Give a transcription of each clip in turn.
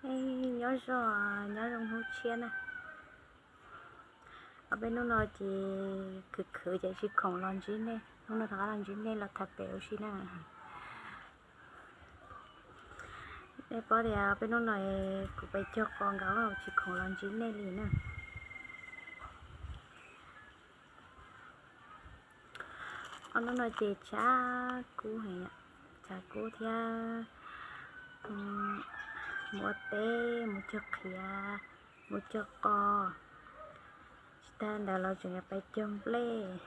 Nyob zoo, nyob zoo hnub tshiab na. Ob peb hnub no ces khwv khwv ces tsis khoom los ntsib nej, hnub no rov qab los ntsib nej los tham pem ua si na. Nej paub tias ob peb hnub no kuv pais cog qos nkaus tsis khoom los ntsib nej li na. Ob hnub no ces tshav kub heev, tshav kub thiab mus ua teb, mus cog qhiav, mus cog qos. Tsis tag ntawd los tseem yuav pais cog nplej,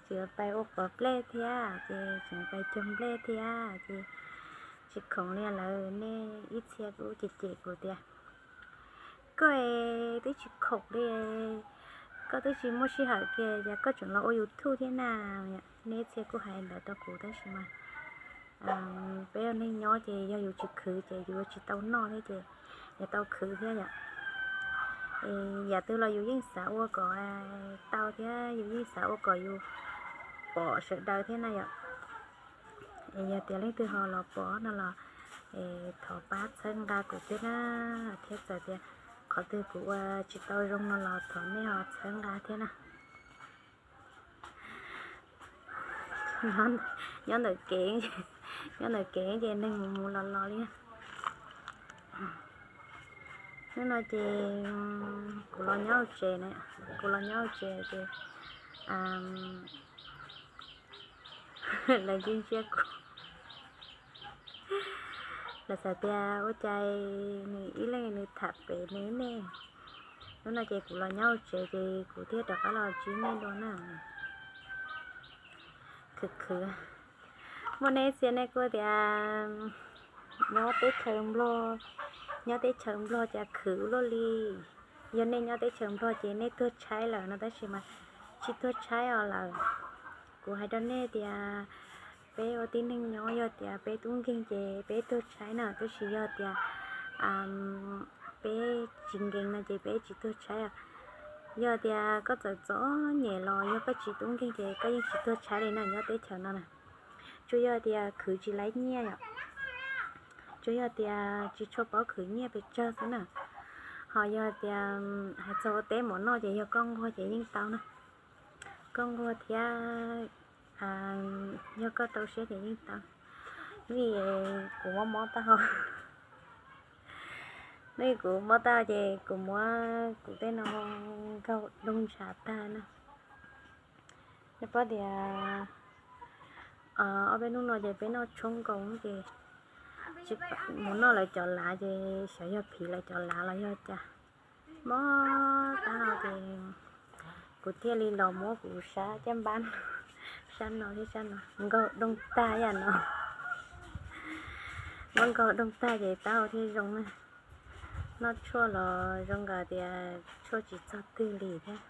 tseem yuav pais ua quav nplej thiab ces tseem yuav pais cog nplej thiab ces tsis khoom li lawm. Nej ib txhia kuj cem cem kuv tias koj es twb tsis khoom li, koj twb tsis muaj sij hawm kiag es koj tseem los ua YouTube thiab na. Nej ib txhia kuj hais ntawd rau kuv tab sis mas peb ua neej nyob ces yog yus tsis khwv ces yus yuav tsis tau noj thiab ces yuav tau khwv thiab yom. Yam twg los yus yeej xav ua kom tau thiab yus yeej xav ua kom yus pom sawv daws thiab na yom. Es yog tias leej twg ho los pom no los thov pab txhawb nqa kuv thiab na, thiab txawm tias qhov twg kuv ua tsis tau zoo no los thov nej ho txhawb nqa thiab na. Nyob ntawm kev, nyob ntawm kev ces neeg mus mus los los li. Hnub no ces kuv los nyob hauv tsev na, kuv los nyob hauv tsev ces lawv ntsia ntsia kuv, lawv xav tias ua cas nws ib leeg nws tham pem nws ne. Hnub no ces kuv los nyob hauv tsev ces kuv thiaj rov qab los ntsib nej dua na. Khwv khwv. Muaj nej txhia nej kuj tias nyob teb chaws Nplog, nyob teb chaws Nplog cas khwv ua luaj li. Yog nej nyob teb chaws Nplog ces nej tuag tshaib lawm no tab sis mas tsis tuag tshaib os lawm. Kuv hais rau nej tias peb ua tib neeg nyob yog tias peb tub nkeeg ces peb tuag tshaib na, tab sis yog tias peb tsis nkees no ces peb tsis tuag tshaib. Yog tias koj txawm txom nyem los yog koj tsis tub nkeeg ces koj yeej tsis tuag tshaib li na nyob teb chaws no na. Tsuas yog tias khwv tsis laib nyiaj yom, tsuas yog tias tsis tshua paub khwv nyiaj pes tsawg xwb na. Ho yog tias hais txog ua teb mov noj ces yog koj nquag ces yeej tau na. Koj nquag thiab yog koj rau siab ces yeej tau. Hnub kuv mob mob taub hau, hnub kuv mob taub hau ces kuv muab kuv tej no nkaug doog ntshav tag na. Nej paub tias ob peb hnub no ces peb noj tshoob nkaus ces mus noj lawv cov lav ces xyov yog phiv lawv cov lav los yog cas, mob taub hau ces kuv thiaj li los muab kuv sab caj npab, sab no thiab sab no nkaug doog tag yam no. Muab nkaug doog tag ces taub hau thiaj zoo na. Noj tshuaj los zoo nkaus tias tshuaj tsis txog twg li thiab.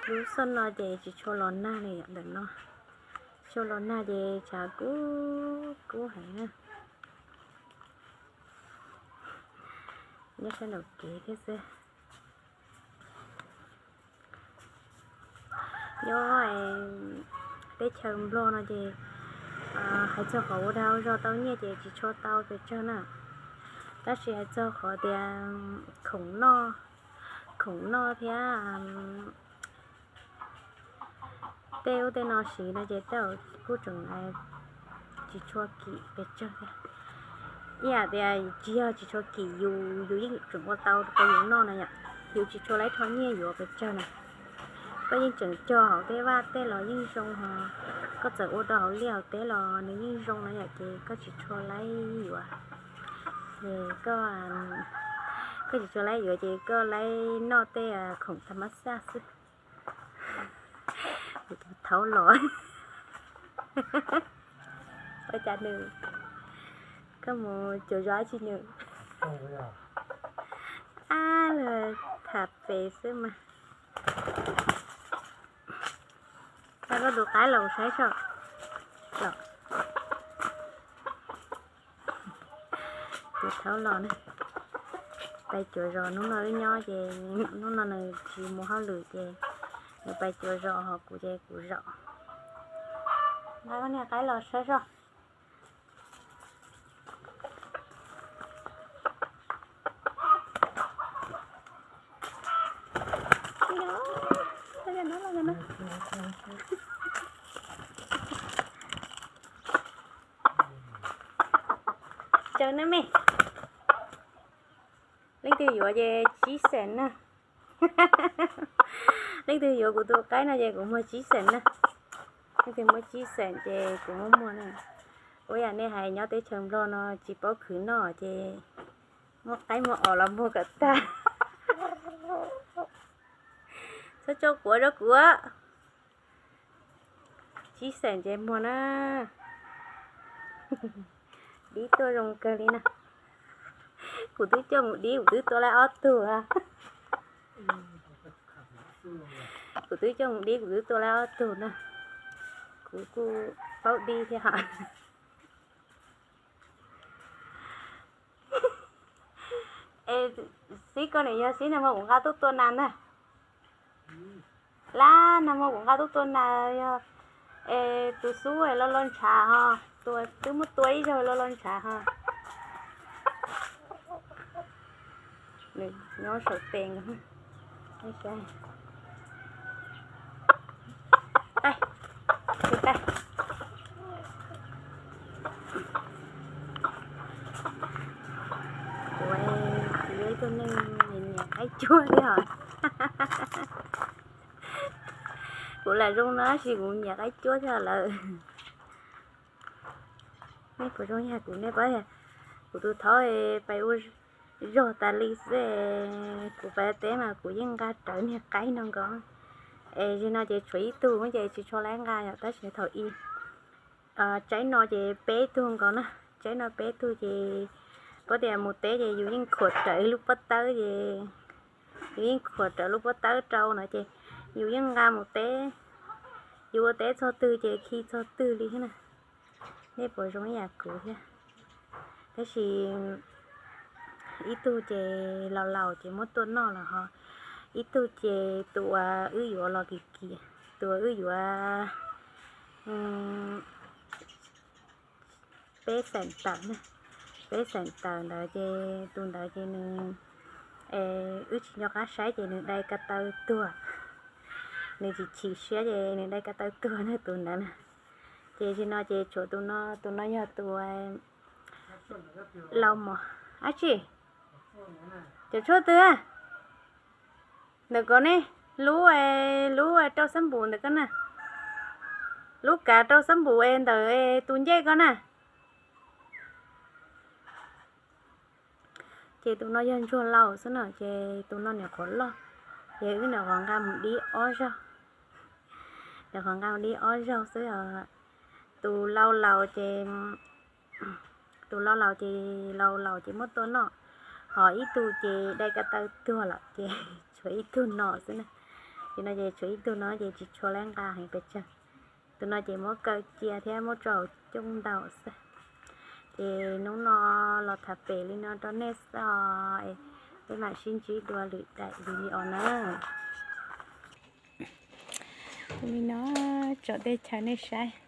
Lub xyoo no ces tsis tshua los nag li ntawm no, tsis tshua los nag ces tshav kub kub heev na. Nyob sab nraum kev thiab xwb. Nyob teb chaws Nplog no ces hais txog qhov ua dag ua zog tau nyiaj ces tsis tshua tau pes tsawg na, tab sis hais txog qhov tias khoom noj, khoom noj thiab tej ub tej no siv no ces tej zaum kuj tseem tsis tshua kim pes tsawg thiab. Ib yam tias tsis yog tsis tshua kim, yus yus yeej tseem ua tau rau yus noj na yom, yus tsis tshua laib rho nyiaj yuav pes tsawg na. Koj yeej tseem cog hauv tej vaj tej los yeej zoo ho, koj txawm ua rau hauv liaj hauv teb los nws yeej zoo na yom, ces koj tsis tshua laib yuav. Ces koj tsis tshua laib yuav ces koj laib noj tej khoom tag mab xaj xwb. Thaub los, ua cas nws, koj mus cuav zos dab tsi nws? Ab, tham pem xwb mas. Koj tus qaib los saib tso. Los, tus thaub los na. Pais cuav zos, hnub no wb nyob ces hnub no nws tsis mus hauj lwm ces nws pais cuav zos ho kuv ces kuv zaum. Nqa niag qaib los saib soj. Tsaws na me. Leej twg yuav ces tsib xees na. Leej twg yuav kuv tus qaib no ces kuv muag tsib xees na. Leej twg muab tsib xees ces kuv muab muag na. Ua yam nej hais nyob teb chaws Nplog no tsis paub khwv noj ces muaj qaib muaj os los muag kom tag. Txhob tso quav rau kuv. Tsib xees ces muag na. Dib tuaj zoo kawg li na. Kuv twb coj mus dib kuv twb tua laib ob tug. Kuv twb coj mus dib kuv twb tua laib ob tug na. Kuv kuj paub dib thiab hos. Es Xib, koj niam yog Xib nag hmo kuv nqa tuaj tua nas ntag. Lab nag hmo kuv nqa tuaj tua nas yog es tus xub es lo lo ntshav ho, twb muab tua ib zaug lo lo ntshav ho. Nws nyob saum tes. Kuv, kuv yog ib tug neeg nyiam qaib cuab thiab os. Kuv lam zoo no tab sis kuv nyiam qaib cuab thiab lawm. Nej puas zoo yam kuv, nej paub, kuv tus thaub pais ua zog tas li xwb, kuv pais teb mas kuv yeej nqa rawv niag qaib no nkaus. Es zaum no ces tshuav ib tug ces tsis tshua laib nqa yom, tab sis thaum ub tsaib no ces peb tug nkaus na, tsaib no peb tug ces puab tias mus teb ces yus yeej khuam rawv lub pob tawb ces yus yeej khuam rawv lub pob tawb rau no ces yus yeej nqa mus teb, yus ua teb txog twg ces khi txog twg li thiab na. Nej puas zoo ib yam kuv thiab? Tab sis ib tug ces laus laus ces muab tua noj los ho, ib tug ces tus uas wb yuav los kim kim, tus uas wb yuav peb xeem tawm na, peb xeem tawm ntawd ces tus ntawd ces nws, wb tsis nco qab saib ces nws dai ko taw tuag, nws tsis chim siab ces nws dai ko taw tuag na tus ntawd na. Ces zaum no ces tshuav tus no, tus no yog tus laus mos dab tsi, cov tshuaj twg ntawm ko ne, lub, lub rau xab npum ntawm ko na, lub kav rau xab npum es ntawm tus ncej ko na. Ces tus no yog ntsuag laus xwb no, ces tus no nyuam qhuav loj, ces wb nyuam qhuav nqa mus dib ob zaug, nyuam qhuav nqa mus dib ob zaug xwb os. Tus laus laus ces, tus laus laus ces, laus laus ces muab tua noj, ho ib tug ces dai ko taw tuag lawm ces tshuav ib tug no xwb na. Ces no ces tshuav ib tug no ces tsis tshua laib nqa heev pes tsawg. Tus no ces muab kaw cia thiab muab tso hauv cooj ntaus xwb. Ces hnub no los tham pem li no rau nej xwb os, peb mam sib ntsib dua lwm daim video na. Li no tsom tej chaw nej saib.